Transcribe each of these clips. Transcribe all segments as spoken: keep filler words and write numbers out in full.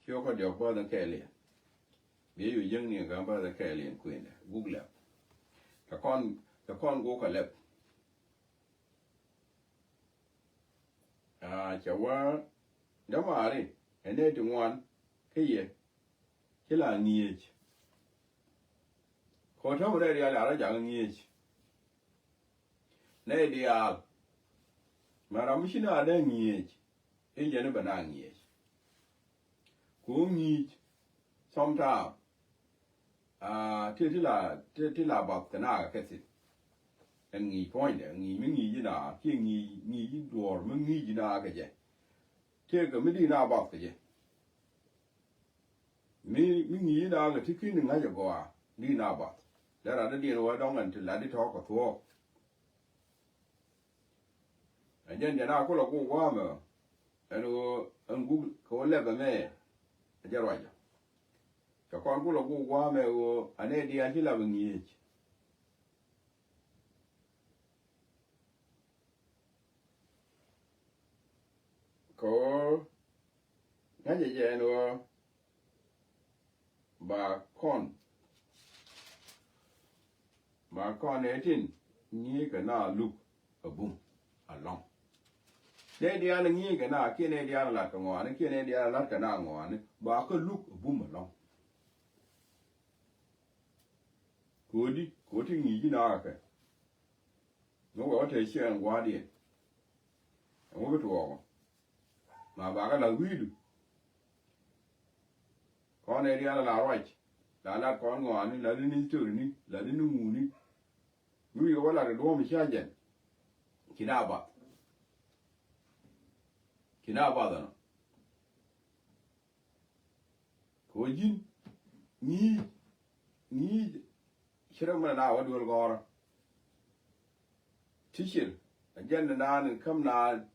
Ciökä diɔ̱k bäth in kɛɛliɛn. Biɛ cu jiäkni in gäm bäth in kɛɛliɛn kuëndɛ guk lɛp. Tɛ kɔn, tɛ kɔn guk kɛ lɛp. Aa, cɛ wä dämaari ɛ nɛy ti ŋuan kä yɛ ci la ŋi̱eec. Kɛ ɣöö täämɛ nɛy diaal ca rɔ jakä ŋi̱eec. Nɛy diaal. Mɛ ram mi ci naath dee ŋi̱eec, i̱ jɛn i̱ bɛ naath ŋi̱eec. Ku ŋi̱i̱c sometime, aa, ti, ti la, ti, ti la bath kɛ naath kɛ thi̱n. Ɛn ŋi̱i̱c puɔ̱nydɛ, ŋi̱i̱c mi ŋi̱i̱c inaath kiɛ ŋi̱i̱c, ŋi̱i̱c duɔ̱ɔ̱r mi ŋi̱i̱c inaath kɛ jɛ. Tëëkɛ mi di̱i̱t naath bath kɛ jɛ. Mi, mi ŋi̱i̱c inaath kɛ ti ki̱n in ŋa̱c ɛ gɔaa, di̱i̱t naath bath. Dee rat dee diɛn wä dɔ̱ŋ ɛn ti lat di tɔ̱ɔ̱k kɛ thuɔ̱ɔ̱k. Ɛ jɛn jɛn a kulɛ guk gua̱a̱mɛ ɣöö ɛn ɣöö ɛn guk kɛ ɣöö lɛpɛ mɛ ɛ jɛ ruacä. Cɛ kɔn kulɛ guk gua̱a̱mɛ ɣöö ɛ nɛy diaal ci lap ɛ ŋi̱eec. Kɛ ɣöö ŋa̱cä jɛ ɛn ɣöö ba kɔn, ba kɔn ɛ tin ŋi̱i̱c kɛ naath luk a bum alɔ̱ŋ. Nɛy diaal ŋi̱i̱c kɛ naath kiɛ nɛy diaal lat kɛ ŋɔaani kiɛ nɛy diaal lat kɛ naath ŋɔaani ba kä luk a bum alɔ̱ŋ. Ko̱di, ko̱di ŋi̱i̱c inaath kɛ. Mi wee wä te ciɛ ɛn gua̱a̱rdiɛn. Ɛŋu bi tuɔɔkɔ? Ma bakɛ la̱th wi̱i̱du. Kɔn ɛ rial la ruac. La lat kɔn ŋɔaani, la di ni storini, la di ni ŋuni. Mi wi̱i̱ wä lat kɛ duɔ̱ɔ̱m i̱ cia jɛn. Ci na bath. Ci na bath ɛnɔ. Kɛ ɣöö ji̱n ŋi̱i̱c, ŋi̱i̱c ci rɔ mɛn na wä duel gɔ̱rä. Ti cir a jɛn ni naan in käm naan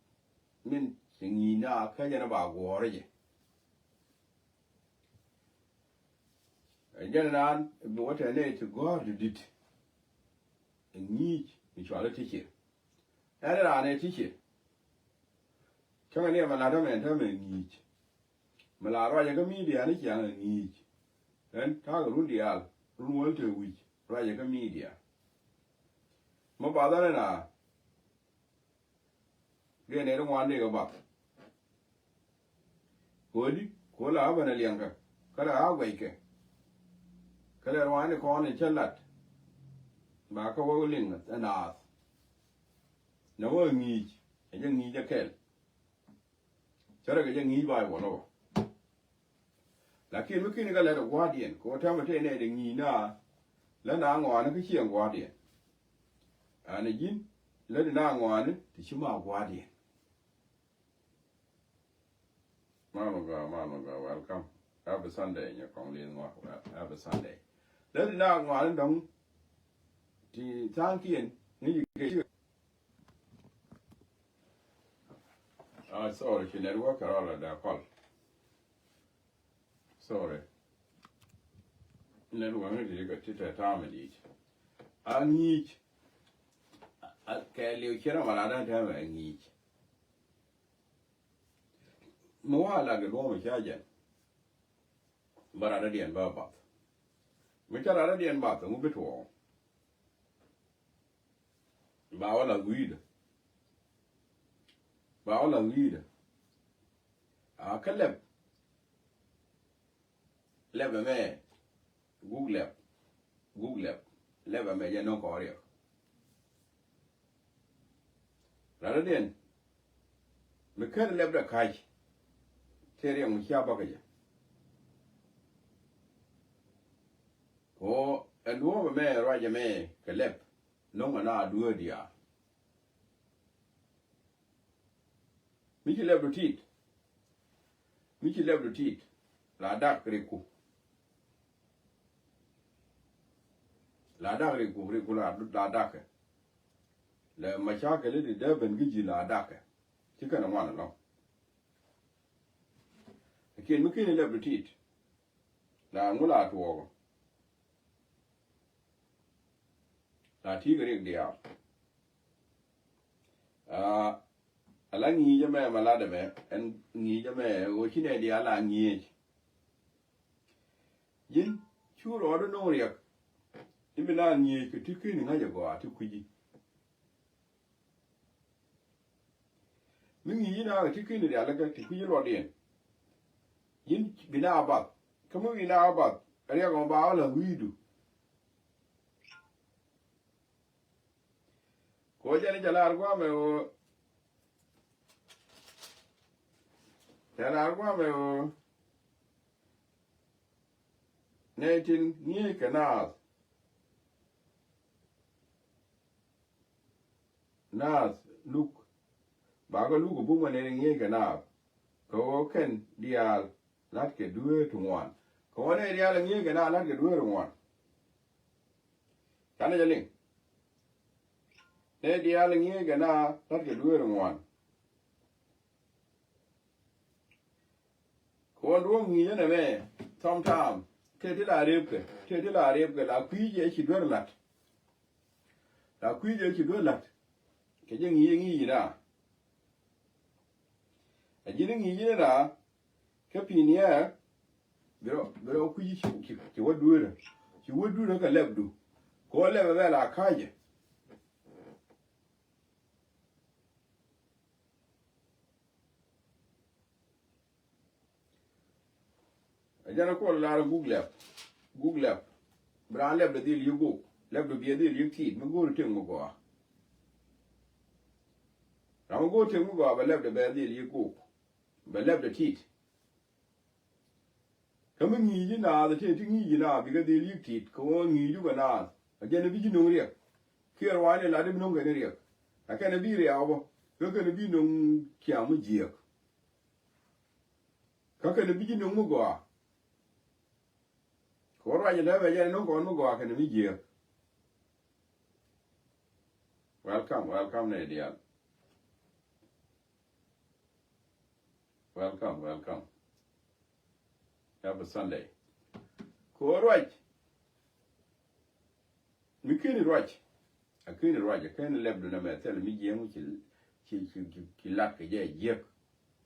min ci ŋi̱i̱c na kä jɛn ba guɔ̱ɔ̱rä jɛ. A jɛn ni naan bi wä tɛn ni ti gɔ̱r di dit. Ɛ ŋi̱i̱c mi cuali ti cir. Ɛn raan ɛ ti cir. Cäŋɛ ni ɛmɛ la̱t ɛmɛ ɛn täämɛ ŋi̱i̱c. Mi la ruacɛ kä media ni ciaŋ ɛ ŋi̱i̱c. Ɛn ta̱a̱ kɛ run diaal, run wäl te wi̱c, ruacɛ kä media. Mi bath ɛn ɛn a gɛn ɛ ri ŋuan dee kɛ bath. Ko̱di, ko̱ la a ben a liɛŋkɛ, kä la a guɛckɛ. Kä lɛ ruaani kɔn in cä lat. Ba kä wä liŋ ɛ naath. Nɛ wä ŋi̱i̱c, ɛ jɛ ŋi̱i̱c ɛ kɛl. Cä rɛ kɛ jɛ ŋi̱i̱c ba iwɔl ɔ. Lakin mi kini kɛ lɛt ɛ gua̱a̱rdiɛn kɛ wä täämɛ tëë nɛy dee ŋi̱i̱c na. Lät na ŋɔaani kä ciɛ gua̱a̱rdiɛn. Ɛn ɛ ji̱n lät na ŋɔaani ti ci ma gua̱a̱rdiɛn. Malum ga, malum ga, welcome. Happy Sunday, nyɛ kɔŋ liŋ ŋɔ. Happy Sunday. Lät na ŋɔaani dɔŋ ti tha̱a̱ŋkiɛn ni ji̱ kɛ. Ah, sorry, ci network kɛ rɔl a da kɔl. Sorry. Network ni ti kɛ ti tɛ ta̱a̱ mi di̱i̱t. A ŋi̱i̱c. A kɛ liw ci rɔm a la da tɛmɛ a ŋi̱i̱c. Mi wa la kɛ duɔ̱ɔ̱m ca jɛn. Ba rat dɔ̱diɛn ba bath. Mi ca rat dɔ̱diɛn bath, ŋu bi tuɔɔk. Ba wä lath wi̱i̱dä. Ba wä lath wi̱i̱dä. A kä lɛp. Lɛp ɛmɛ. Guk lɛp. Guk lɛp. Lɛp ɛmɛ jɛ no̱ŋ kɔɔriɛk. Ratdädiɛn mi ken lɛpdä ka̱c. Tëë riɛŋ mi cia bäkɛ jɛ. Ko ɛn duɔ̱ɔ̱p ɛmɛ ruac ɛmɛ kɛ lɛp. No̱ŋ ɛn a dueer diaal. Mi ci lɛpdu tit. Mi ci lɛpdu tit. La dak riku. La dak riku, riku la, la dakɛ. Lɛ macakɛl i̱ ti dee ben kä ji̱ la dakɛ. Ci kɛn ɛ ŋuan ɛlɔ̱ŋ. Lakin mi ken lɛpdu tit. La ŋu la tuɔɔkɔ. La ti̱i̱ kɛ riɛk diaal. Aa, ala ŋi̱i̱c ɛmɛ mɛ lat ɛmɛ, ɛn ŋi̱i̱c ɛmɛ ɣöö ci nɛy diaal la ŋi̱eec. Ji̱n cu rɔɔdu no̱o̱ŋ riɛk. I̱ bi na ŋi̱eec kɛ ti ki̱ni ŋa̱c ɛ gɔaa ti kui̱ci. Mi ŋi̱i̱c inɛ kɛ ti ki̱ni rialikä ti kui̱ci luɔtdiɛn. Ji̱n bi na bath. Kä mi bi na bath riɛk ɔ ba ɣä la wi̱i̱du. Kɛ ɣöö jɛn i̱ cɛ lar gua̱a̱mɛ ɣöö, cɛ lar gua̱a̱mɛ ɣöö nɛy tin ŋi̱eec kɛ naath. Naath luk. Bakɛ luk ɛ bumä nɛy tin ŋi̱eec kɛ naath. Kɛ ɣöö kɛn diaal la̱tkɛ dueer ti ŋuan. Kɛ ɣöö nɛy diaal ɛ ŋi̱eec kɛ naath la̱tkɛ dueer ti ŋuan. Canɛ jɛ liŋ. Nɛy diaal ɛ ŋi̱eec kɛ naath la̱tkɛ dueer ti ŋuan. Kɛ ɣöö duɔ̱ɔ̱p ŋi̱i̱cä nɛmɛ, sometime tëë ti la rëpkɛ, tëë ti la rëpkɛ, la kui̱ jɛ ci duer la̱t. La kui̱ jɛ ci duer la̱t. Kɛ jɛ ŋi̱i̱cä ŋi̱i̱c ina. A ji̱n ŋi̱i̱c ina kä pi̱i̱niɛ. Bi rɔ, bi rɔ kui̱ ci, ci, ci wä duerä. Ci wä duerä kɛ lɛpdu. Kɛ ɣöö lɛpɛ bɛ la ka̱cä. A jɛn a kuɔl lar guk lɛp. Guk lɛp. Bi raan lɛpdɛ dhil yiëk guk. Lɛpdɛ biɛ dhil yiëk ti̱i̱t mi go̱o̱r tëŋ mi gɔaa. Ram mi go̱o̱r tëŋ mi gɔaa bɛ lɛpdɛ bɛ dhil yiëk guk. Bɛ lɛpdɛ ti̱i̱t. Kä mi ŋi̱i̱c inaath tëë ti ŋi̱i̱c inaath bikɛ dhil yiëk ti̱i̱t kɛ ɣöö ŋi̱i̱c jukɛ naath. A jɛn bi ji̱ no̱ŋ riɛk. Kiɛ ruaacni lat i̱ bi no̱ŋ kɛn riɛk. A kɛn bi riɛk bä. Kä kɛn bi no̱ŋ ciaŋ mi jiääk. Kä kɛn bi ji̱ no̱ŋ mi gɔaa. Kɛ ɣöö ruac in dee bɛ jɛ no̱ŋ kɔn mi gɔaa kɛn mi jiääk. Welcome, welcome nɛy diaal. Welcome, welcome. Happy Sunday. Kɛ ɣöö ruac. Mi keni ruac. A keni ruac, a keni lɛpdu nɛmɛ, thilɛ mi jiäŋ ci, ci, ci, ci, ci lat kɛ jɛ jiäk.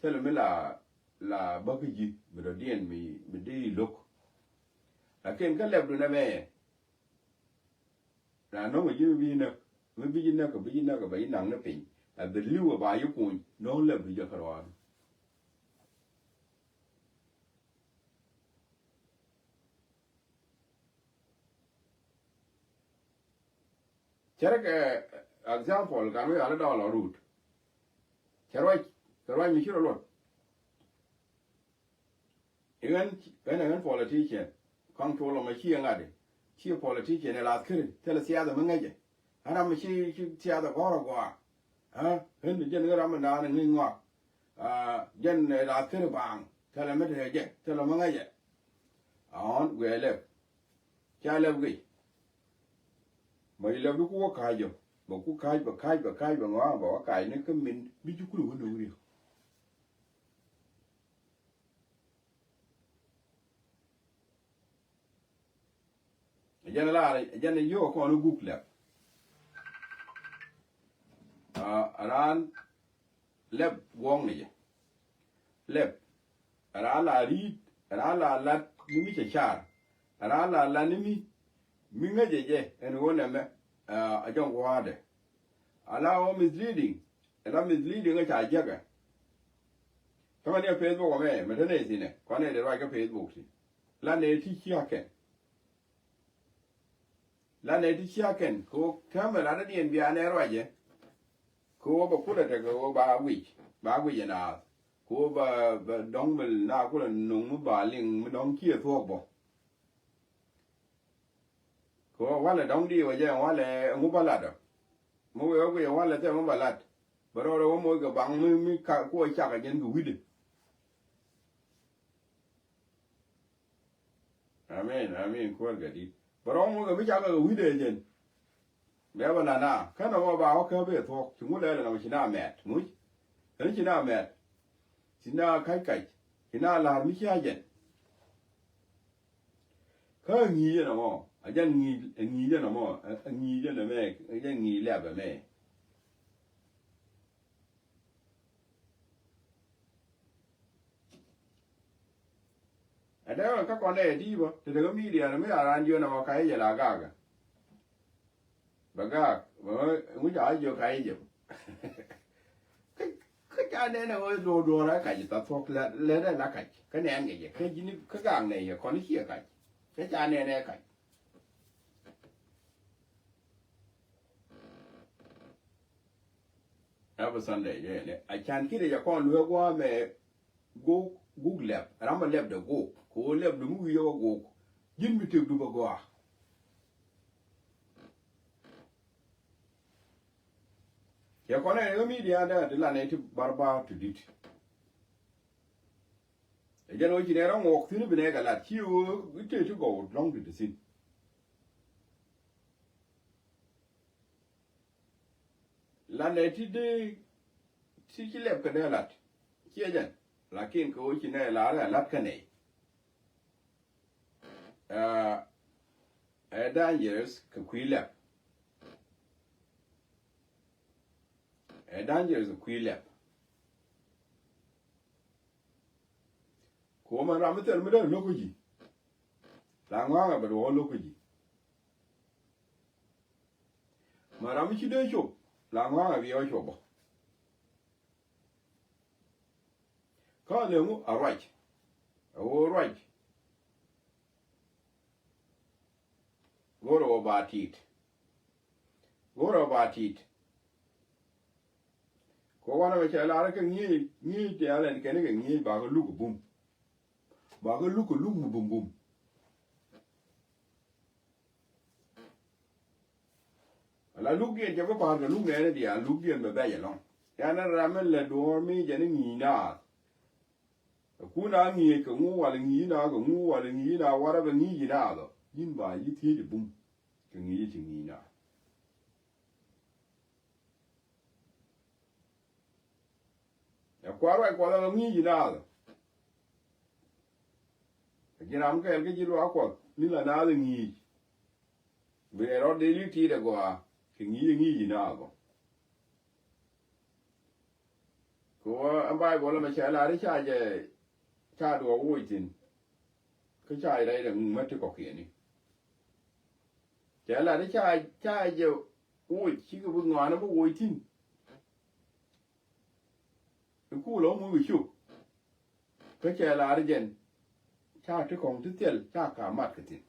Thilɛ mi la, la bäk ji̱, mi dɔ̱diɛn mi, mi dee lo̱k. Lakin kä lɛpdu nɛmɛ, na no̱ŋ ji̱ mi bi näk, mi bi ji̱ näk, bi ji̱ näk, bɛ ji̱ naŋ ni piny. A bi li̱w a ba ji̱ kuny, no̱ŋ lɛpdu jɛ kärɔadu. Cärkɛ example, kan mi yal i̱ dɔɔl ɔ ruut. Cɛ ruac, cɛ ruac mi ci rɔ luɔt. I̱ ɣän, ɣän ɛ ɣän politician. Kɔŋ tuɔl ɔmɔ ci ɛ ŋa̱t i̱ ci politician ɛ lath käri thilɛ thiathɛ mi ŋäcɛ. Ɣän ram mi ci, ci thiathɛ gɔ̱rä gɔaa. Ɣän jɛn ɣän ram mi naan ɛ ŋäc ŋɔak. Jɛn ɛ lath käri baaŋ thilɛ mi te jɛ thilɛ mi ŋäcɛ. Aɔ̱ɔ̱n guiɛ lɛp. Ca lɛp guic. Mɔ ilɛp di ku wä ka̱a̱c jɔ bɛ ku ka̱a̱c bɛ ka̱a̱c bɛ ka̱a̱c bɛ ŋɔaŋ bɛ wä ka̱a̱c ni kä min mi ci kulɛ wä no̱o̱ŋ riek. Jɛn lar jɛn yio̱k kɔn guk lɛp. Raan lɛp guɔ̱ŋ ni jɛ. Lɛp. Raan la ri̱i̱t, raan la lat ni mi cɛ car. Raan la lat ni mi, mi ŋäcɛ jɛ ɛn ɣöö nɛmɛ a jɔŋ gua̱a̱dɛ. Ala ɣöö misleading, ala misleading ɛ ca jiäkɛ. Kä mɛ ni ɛ Facebook ɔ mɛ mɛ te nɛ thi̱nɛ kuanɛ dee ruac kä Facebook ti. La nɛ ti ciakɛn. La nɛ ti ciakɛn kɛ ɣöö täämɛ latdädiɛn bia nɛ ruacɛ. Kɛ ɣöö bɛ kulɛ tekɛ ɣöö ba wic, ba wic ɛ naath. Kɛ ɣöö bɛ, bɛ dɔ̱ŋ mi na kulɛ nuŋ mi ba liŋ mi dɔ̱ŋ ciɛ thuɔ̱k bɔ. Kɛ ɣöö walɛ dɔ̱ŋ di wä jɛ walɛ ŋu bä latdɔ. Mi wëë wä guic ɛ walɛ thil ŋu bä lat. Bɛ rɔɔdɛ wä moc kɛ baŋ mi, mi ka kuɔ cakɛ jɛn kɛ wi̱cdɛ. Amin, amin, kuäär kɛ di̱t. Bɛ rɔɔdɛ moc kɛ mi cakɛ kɛ wi̱cdɛ jɛn. Bɛ bɛ la na känɛ wä ba wä kä bɛ thuɔ̱k ci ŋu lɛl ɛn ɔ ci na mɛt muc. Ɛn ci na mɛt. Ci na ka̱c ka̱c ci na la̱r mi ci a jɛn. Kä ŋi̱i̱c ɛn ɛmɔ a jɛn ŋi̱i̱c, ŋi̱i̱c ɛn ɛmɔ, ŋi̱i̱c ɛn ɛmɛ, a jɛn ŋi̱i̱c lɛp ɛmɛ. Ɛ Dee wä kä kɔn dee ti bä te te kä media ni mi a ran jiɔ na mɔ ka i̱ jɛ la gak. Bɛ gak bɛ ŋu ca jiɔ ka i̱ jɛ. Kä ca nɛn ɛ ɣöö duɔ̱ɔ̱r duɔ̱ɔ̱r ɛ kac ta thuɔ̱k lɛ lɛ dee la kac kä nɛn kɛ jɛ kä ji̱ni kä gak nɛ yɛ kɔn i̱ ciɛ kac. Kä ca nɛn ɛ kac. Every Sunday jɛ lɛ a can ki̱n jɛ kɔn luee gua̱a̱ mɛ gok guk lɛp ram a lɛp de gok ko lɛp de mi wi̱i̱ jɛ wä gok. Ji̱n mi tëk du bä gɔaa. Cɛ kɔn ɛ ɣä media dɛ ti lan ɛ ti barbar ti dit. Ɛ jɛn ɣä ci nɛ rɔ ŋuɔk thi̱n bi nɛ kɛ lat ci ɣä i̱ tëë ti gɔw lɔ̱ŋ ti ti thi̱n. Lan ɛ ti dee ti ci lɛp kɛ dee lat ciɛ jɛn. Lakin kɛ ɣä ci nɛ lar ɛ lat kä nɛy. Ɛ dangerous kɛ kui̱ lɛp. Ɛ dangerous kɛ kui̱ lɛp. Kuɔmɛ ram mi thil mi dee lo̱k kä ji̱. La ŋɔaŋɛ bɛ duɔ̱ɔ̱k lo̱k kä ji̱. Ma ram mi ci dee cop la ŋɔaŋɛ biɛ wä cop bä. Kä a lëŋu a ruac. A ɣöö ruac. Go̱rɛ wä ba ti̱i̱t. Go̱rɛ wä ba ti̱i̱t. Kɛ wanɛ mɛ cɛ lar kɛ ŋi̱i̱c ŋi̱i̱c ti alɛn kɛn kɛ ŋi̱i̱c bakɛ luk bum. Bakɛ luk kɛ luk mi bum bum. Ala lukdiɛn cɛ bi pa̱a̱r kɛ luk nɛɛni diaal lukdiɛn bɛ bɛc ɛlɔ̱ŋ. Yan ram mi lɛ duɔ̱ɔ̱r mi jɛ ni ŋi̱i̱c naath. Ɛ kun a ŋi̱i̱c kɛ ŋu wal ŋi̱i̱c naath kɛ ŋu wal ŋi̱i̱c naath warɛ bɛ ŋi̱i̱c naath ɔ ji̱n ba ji̱ thiec ɛ bum. Kɛ ŋi̱i̱c ci ŋi̱i̱c naath. Ɛ kua̱r ruac kuɔth ɛ ŋi̱i̱c naath. Ɛ ji̱n ram kɛɛl kä ji̱ luaak kuɔth ni la naath ɛ ŋi̱i̱c. Bi ɛ rɔɔd dee li̱k ti̱i̱t ɛ gɔaa kɛ ŋi̱i̱c ɛ ŋi̱i̱c naath ɔ. Kɛ wä ɛn Baybol ɛmɛ cɛ lar i̱ ca jɛ ca duɔɔk woc thi̱n. Kä ca rɛy rɛ ŋuŋ mä ti kɔkiɛni. Cɛ lat i̱ ca ca jɛ woc cikɛ bi ŋɔaani bi woc thi̱n. I̱ kuul ɔ muc kɛ cop. Kä cɛ lar jɛn ca ti kɔŋ ti thil ca ka mat kɛ thi̱n.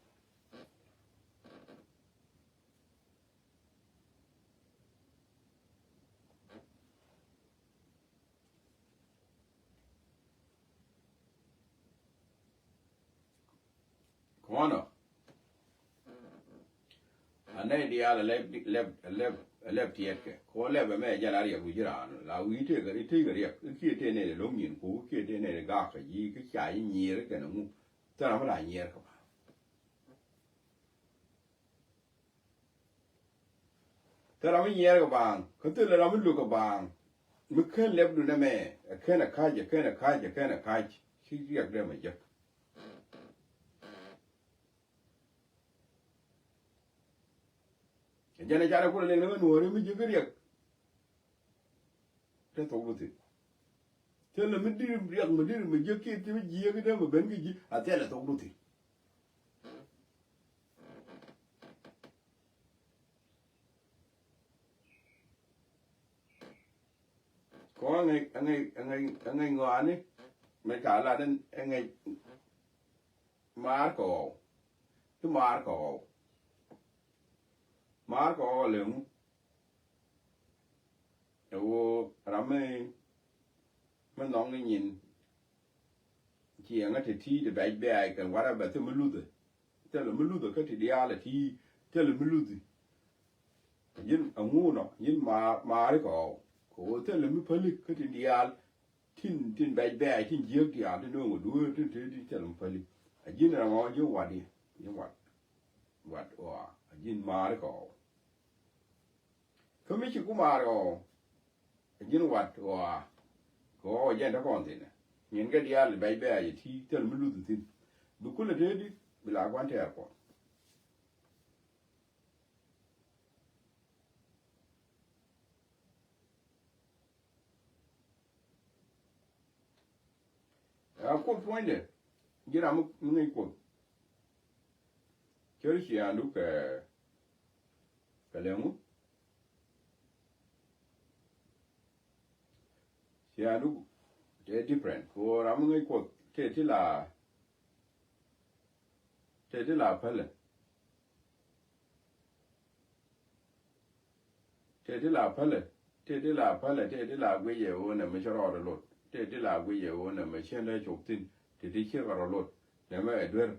Kɔnɔ. A nɛy diaal a lɛp, lɛp, lɛp, lɛp tiɛtkɛ. Kɛ ɣöö lɛp ɛmɛ jɛn a riɛk wi̱c raan. La wi̱i̱ tëëkɛ, tëëkɛ riɛk. I̱ kiɛ tëë nɛy lo̱ŋ nyin ku, i̱ kiɛ tëë nɛy gaak kɛ ji̱, kä ca ji̱ nyier kɛnɛ ŋu. Thil ram mi la nyier kɛ ba. Thil ram mi nyiɛɛr kɛ baaŋ kä thil ram mi luk kɛ baaŋ. Mi ken lɛpdu nɛmɛ ɛ ken ɛ ka̱c ɛ ken ɛ ka̱c ɛ ken ɛ ka̱c. Ci riɛk dee mɛ jek. Ɛ jɛn ɛ canɛ kulɛ liŋ ni mi nuɔ̱ɔ̱ri mi jek riɛk. Te thokdu thi̱n. Thilɛ mi di̱r riɛk mi di̱r mi jiäk kiɛ ti mi jiäk dee mi ben kä ji̱ a thilɛ thokdu thi̱n. Kɔn ŋäc, ŋäc, ŋäc, ŋäc ŋɔaani mɛ ca lat ɛn ŋäc maar kɛ ɣɔw. Ti maar kɛ ɣɔw. Maar kɛ ɣɔw a lɛ ŋu. Ɛ ɣöö ram mi, mi nhɔk ni nyin. Ciɛ ŋä te ti te bɛc bɛ̈ɛ̈c kɛ whatever thil mi luthɛ. Thilɛ mi luthɛ kä ti diaal ɛ ti thilɛ mi luthi. Yin aŋunɔ yin maar, maari kɛ ɣɔw. Kɛ ɣöö thilɛ mi päli kä ti diaal. Tin, tin bɛc bɛ̈ɛ̈c tin jiäk diaal tin nööŋ ɛ dueer tin te ti thilɛ mi päli. A ji̱n ram ɔ ji̱n wat diɛ ji̱n wat. Wat ɣɔaa a ji̱n maari kɛ ɣɔw. Kä mi ci ku maar ɣɔw. A ji̱n wat ɣɔaa. Kɛ ɣɔw a jɛn te kɔn thi̱n ɛ nyin kɛ diaal bɛc bɛ̈ɛ̈c ɛ ti thil mi luth thi̱n. Bi kulɛ te di bi la gua̱n tɛɛr kɔn. A kut puɔ̱nydɛ. Ji̱n ram mi ŋäc Kuoth. Cär ciaaŋdu kɛ, kɛ lɛ ŋu? Ciaaŋdu tëë different. Kɛ ɣöö ram mi ŋäc Kuoth tëë ti la, tëë ti la pälɛ. Tëë ti la pälɛ, tëë ti la pälɛ, tëë ti la guic ɛ ɣöö nɛmɛ cä rɔɔdɛ lot, tëë ti la guic ɛ ɣöö nɛmɛ cä dee cop thi̱n, tëë ti cikɛ rɔ lot, nɛmɛ ɛ duer,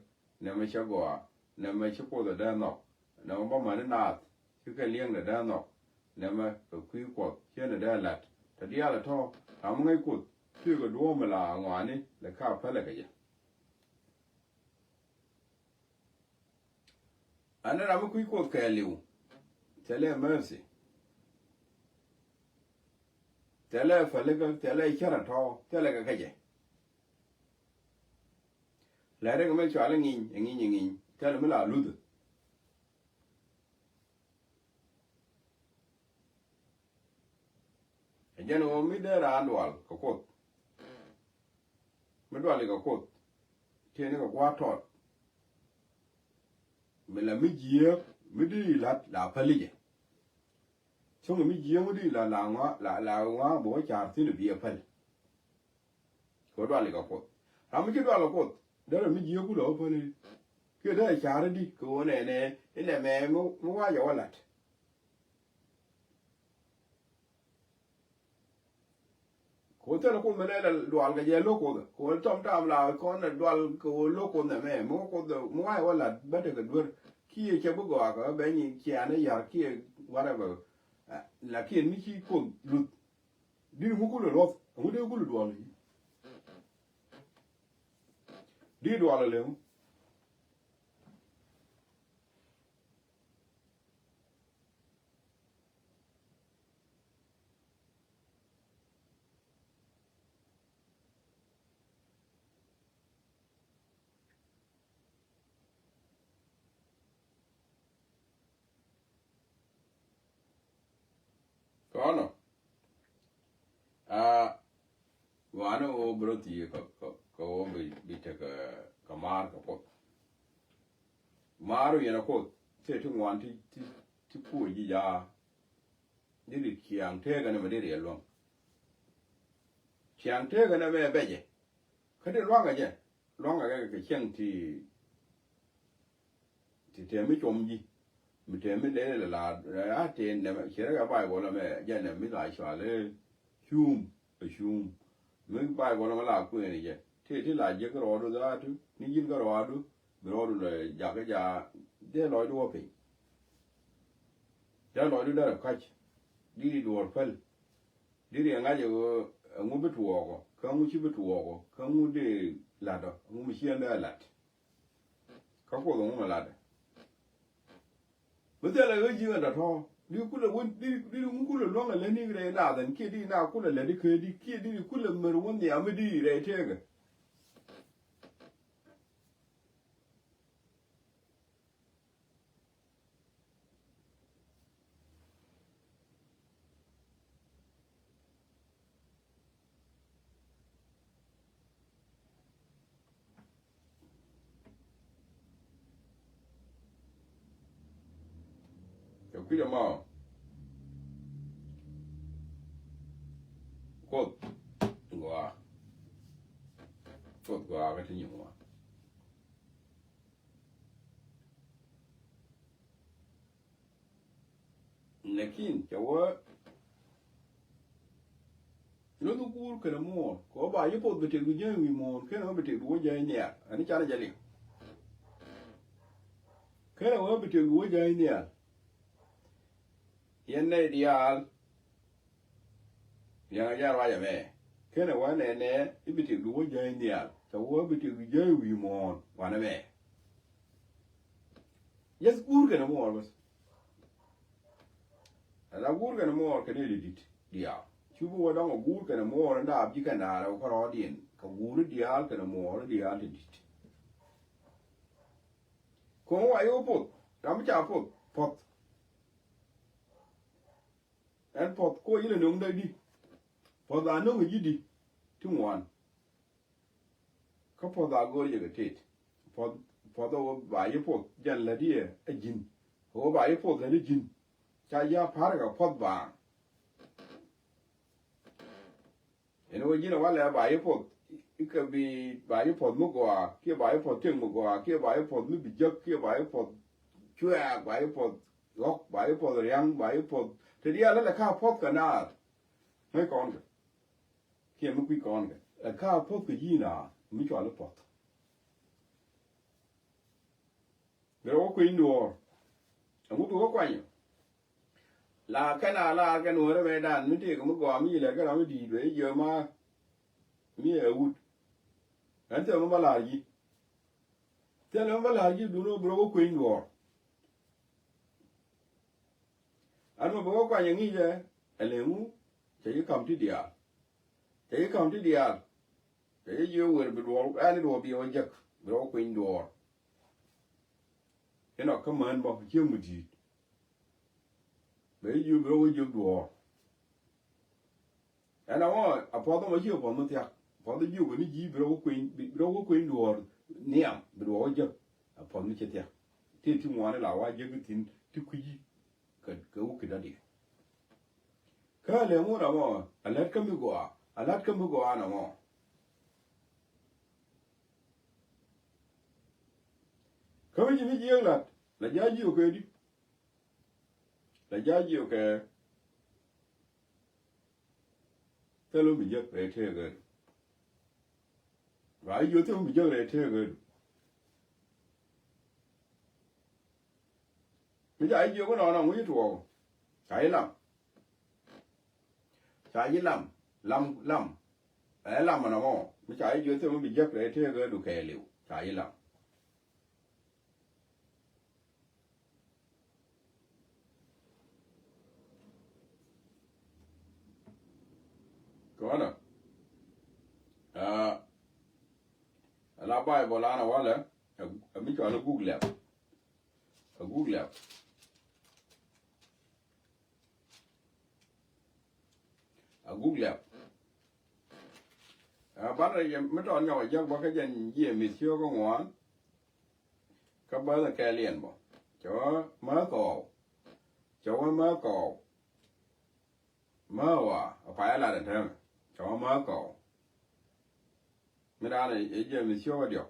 nɛmɛ cä gɔaa, nɛmɛ ci Kuoth ɛ dee nhɔk, nɛmɛ bä mäni naath, cikɛ liɛŋdɛ dee nhɔk, nɛmɛ kɛ kui̱ Kuɔth cä ni dee la̱t. Tɔ diaal ɛ tɔ̱, ram mi ŋäc Kuoth, cuɛ kɛ duɔ̱ɔ̱p mi la ŋɔaani lɛ ka pälɛ kɛ jɛ. Ɛn ram mi kui̱ Kuoth kɛɛliw, thilɛ mercy, thilɛ pälikä, thilɛ cärɛ tɔ̱, thilɛ kɛ kecɛ. Lɛ rek mi cual iŋiny, iŋiny, iŋiny, thilɛ mi la luthä. Ɛ jɛn ɣöö mi dee raan dual kɛ Kuoth, mi duali kɛ Kuoth, tiɛni kɛ gua̱a̱th tɔt, mi la mi jiääk mi di la̱t la päli jɛ. Cuŋ mi jiääk mi di la̱t la ŋɔaa, la, la ŋɔaa bi wä ca̱r thi̱n bi ɛ päl. Kɛ ɣöö duali kɛ Kuoth. Ram mi ci dual kɛ Kuoth, derɛ mi jiääk kulɛ wä päli. Kiɛ derɛ ca̱r di kɛ ɣöö nɛnɛ, inɛ mɛ mi, mi wa̱a̱ jɛ wä la̱t. Kɛ ɣöö thilɛ Kuoth mi lɛl dual kɛ jɛ lo̱k Kuoth. Kɛ ɣöö tɔm tam la kɔn ɛ dual kɛ ɣöö lo̱k Kuoth nɛmɛ. Mi wä Kuoth, mi wa̱a̱ wä la̱t bä tekɛ duer. Kiɛ cɛ bi gɔaa kɛ bɛ nyi ciaŋ ɛ ya̱r kiɛ whatever. Ɛ, lakin mi ci Kuoth luth. Diri ŋu kulɛ luɔth, ŋu dee kulɛ dual. Di dual ɛ lɛ ŋu. Kɔnɔ. A, wanɛ ɣöö bi rɔ thiec kɛ, kɛ, kɛ ɣöö bi, bi tekɛ, kɛ maar kɛ Kuoth. Maar wi̱i̱ yɛn ɛ Kuoth, tëë ti ŋuan ti, ti, ti puɔ̱ny ji̱ ja̱a̱. Diri ciaŋ tëëkɛ nɛmɛ diri ɛ luäŋ. Ciaŋ tëëkɛ nɛmɛ ɛ bɛcɛ. Kä ti lua̱ŋ kɛ jɛ. Lua̱ŋ kɛ kɛ cieŋ ti, ti tëë mi cuɔm ji̱. Mi tëë mi lɛl la la, a tëë nɛmɛ, ciɛ rɛ kɛ Baibol ɛmɛ, jɛ nɛmɛ mi la cɔal i̱ cum, ɛ cum. Mi Baibol ɛmɛ la kuɛɛni jɛ. Tëë ti la jiäk rɔɔdu dhaatu, ni ji̱n kä rɔɔdu, bi rɔɔdu lɛ jakä ja, dee lɔcdu wä piny. Dee lɔcdu derɛ ka̱c, diri duɔ̱ɔ̱r päl. Diri ɛ ŋa̱c ɛ ɣöö ɛŋu bi tuɔɔkɔ, kä ɛŋu ci bi tuɔɔkɔ, kä ɛŋu dee la̱tdɔ, ɛŋu mi ci ɛn dee la̱t. Kä Kuoth ɛŋu mi la̱tdɛ. Bi thilɛ ɣä ji̱ ɛn tɔ̱tɔ̱. Di kulɛ wä, di, di ŋu kulɛ luäŋ ɛ lätni rɛy naath ɛn kiɛ di na kulɛ lätdi kä di kiɛ di kulɛ mär wä nhiam mi di rɛy tëëkɛ. Kɛ kui̱dɛ ma Kuoth gɔaa. Kuoth gɔaa kä ti nyin ŋuan. Lakin cɛ wä lo̱th guur kɛnɛ muɔɔr kɛ wä ba ji̱ poth bi tëk bi jäny wi̱i̱ muɔɔr kɛnɛ wä bi tëk bi wä jäny nhial. Ani canɛ jɛ liŋ. Kɛnɛ wä bi tëk bi wä jäny nhial. Yɛn nɛy diaal. Liɛŋɛ jɛ ruac ɛmɛ. Kenɛ wä nɛnɛ i̱ bi tëk du wä jäny nhial. Cɛ wä bi tëk du jäny wi̱i̱ muɔ̱ɔ̱n wanɛ mɛ. Yes, guur kɛnɛ muɔɔr bäth. Ala guur kɛnɛ muɔɔr kɛnɛ di di̱t diaal. Cu bi wä dɔŋ ɛ guur kɛnɛ muɔɔr in daap ji̱ kɛn daal ɛ wä kärɔɔdiɛn kɛ guur diaal kɛnɛ muɔɔr diaal ti di̱t. Ko̱ŋ wa yɛ wä poth ram mi ca poth puɔth. Ɛn puɔth ko yilɛ no̱ŋ dee di. Puɔth a no̱ŋ ji̱ di ti ŋuan. Kä puɔth a go̱o̱r jɛ kɛ tet. Puɔth, puɔth ɛ wä ba yi puɔth jɛn lät yɛ ɛ ji̱n. Ɛ wä ba yi puɔth lät ɛ ji̱n. Ca ji̱ a pa̱r kɛ puɔth baaŋ. Ɛn ɣöö ji̱n ɛ walɛ ba yi puɔth, ikɛ bi ba yi puɔth mi gɔaa, kiɛ ba yi puɔth tiɛŋ mi gɔaa, kiɛ ba yi puɔth mi bi jek, kiɛ ba yi puɔth cuɛɛk, ba yi puɔth ɣɔk, ba yi puɔth ria̱ŋ, ba yi puɔth. Te diaal lɛ lɛ ka puɔth kɛ naath. Ŋäc kɔn kɛ kiɛ mi kui̱ kɔn kɛ lɛ ka puɔth kɛ ji̱ naath mi cɔal i̱ puɔth. Bi rɔ wä kui̱ny duɔ̱ɔ̱r. Ɛŋu bi wä kuany? La kɛn a la kɛn wä rɛ bɛ dan mi tëëk mi gɔaa mi lɛ kɛn a mi di̱i̱t bɛ jiö ma mi ɛ wut. Ɛn thil mi ba la̱r ji̱. Thil mi ba la̱r ji̱ dun wä bi rɔ wä kui̱ny duɔ̱ɔ̱r. Ɛn mi bi wä kuany ɛ ŋi̱i̱cɛ ɛ lɛ ŋu? Cɛ ji̱ ka̱m ti diaal. Cɛ ji̱ ka̱m ti diaal. Cɛ ji̱ jiö wer bi duɔ̱ɔ̱r ɛn i̱ duɔ̱ɔ̱r bi wä jek bi rɔ wä kui̱ny duɔ̱ɔ̱r. Inɔ kä män bä ciek mi di̱i̱t. Bɛ jiök bi rɔ wä jiök duɔ̱ɔ̱r. Ɛn a wä a puɔth ɛmɔ ciek puɔth mi thiak. Puɔth jiök ni ji̱ bi rɔ wä kueny, bi rɔ wä kueny duɔ̱ɔ̱r nhiam bi duɔ̱ɔ̱r wä jiök. A puɔth mi ci thiak. Ti ti ŋuani la wa jiök thi̱n ti kui̱ci. Kɛ, kɛ wä ki dɔ̱diɛ. Kä a lɛ ŋun a mɔ a lät kä mi gɔaa, a lät kä mi gɔaa na mɔ. Kä mi ci mi jiäk lat la ja̱ jiök kɛ di. La ja̱ jiök kɛ thil mi jiäk rɛy tëëk kɛ di. Ba jiök thil mi jiäk rɛy tëëk kɛ di. Mi ca jiök inɔnɔ ŋuci tuɔɔk ca ilam. Ca ji̱ lam, lam, lam. Ɛ lam ɛnɔ mɔ mi ca ji̱ jiöth thil mi bi jek rɛy tëëk ɛ dukɛ liw ca ji̱ lam. Kɔnɔ ɛ la Baibol an ɛ walɛ ɛ mi cɔal ɛ guk lɛp. Ɛ guk lɛp. A guk liap. A banɛ jɛ mi tɔn nyɔk a jek bä kä jɛn jiɛ mi̱th ciök kä ŋuan. Kä bäth a kɛɛliɛn bä cɛ wä mä kɔɔw. Cɛ wä mä kɔɔw. Mä wa a pay a lat ɛn täämɛ cɛ wä mä kɔɔw. Mi raan ɛ jiɛ mi̱th ciök a diɔk.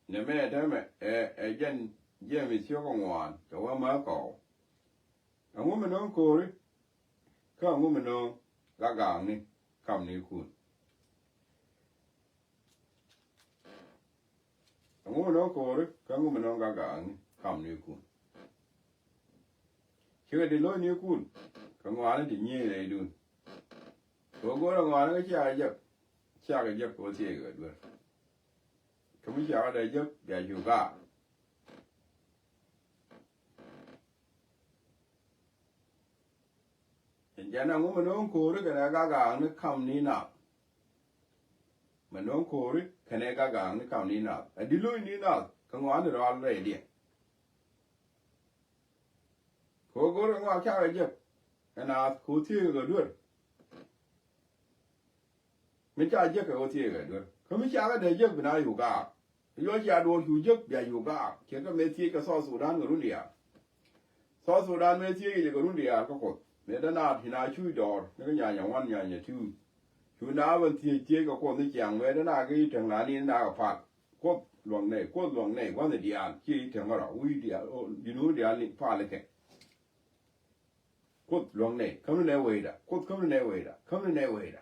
Nɛ mɛ täämɛ ɛ jɛn jiɛ mi̱th ciök a ŋuan cɛ wä mä kɔɔw. Ɛŋu mi no̱o̱ŋ ko̱ri kä ɛŋu mi no̱o̱ŋ gagaakni kamnikun? Ɛŋu mi no̱o̱ŋ ko̱ri kä ɛŋu mi no̱o̱ŋ gagaakni kamnikun? Cikɛ di lo̱cnikun kɛ ŋɔaani ti nyiey rɛydun. Kɛ ɣöö go̱o̱rɛ ŋɔaani kä ciakɛ jek, ciakɛ jek kɛ ɣöö thiec kɛ duer. Kä mi ciakɛ dee jek bia cu gaak. Jɛn ɛŋu mi no̱o̱ŋ ko̱ri kɛnɛ gagaakni kamni nath. Mi no̱o̱ŋ ko̱ri kɛnɛ gagaakni kamni nath. Ɛ di lo̱cni nath kɛ ŋɔaani rɔal rɛydiɛn. Kɛ ɣöö go̱o̱rɛ ŋɔak cakɛ jek ɛ naath kɛ ɣöö thiec kɛ duer. Mi ca jek kɛ ɣöö thiec kɛ duer kä mi cakɛ dee jek bi na yuk gaak. Yɔ cia duɔ̱ɔ̱r cu jek bia yuk gaak. Ciɛ kɛ mëë thiec kɛ South Sudan kɛ run diaal. South Sudan mëë thiec kɛ jɛ kɛ run diaal kä Kuoth mëë dee naat ci na cuc dɔɔr ni kä nyanya wan nyanya ti̱w. Cu na ben thiec thiec kɛ Kuoth ni ciaŋ mëë dee naat kɛ i̱ teŋ la ni naat kɛ pal. Kuoth luɔ̱ŋ nɛy, Kuoth luɔ̱ŋ nɛy, gua̱th diaal ci i̱ teŋ kärɔ wi̱i̱ diaal, ji̱n wun diaal ni pal ikɛ. Kuoth luɔ̱ŋ nɛy, käm ni nɛy wecda, Kuoth käm ni nɛy wecda, käm ni nɛy wecda.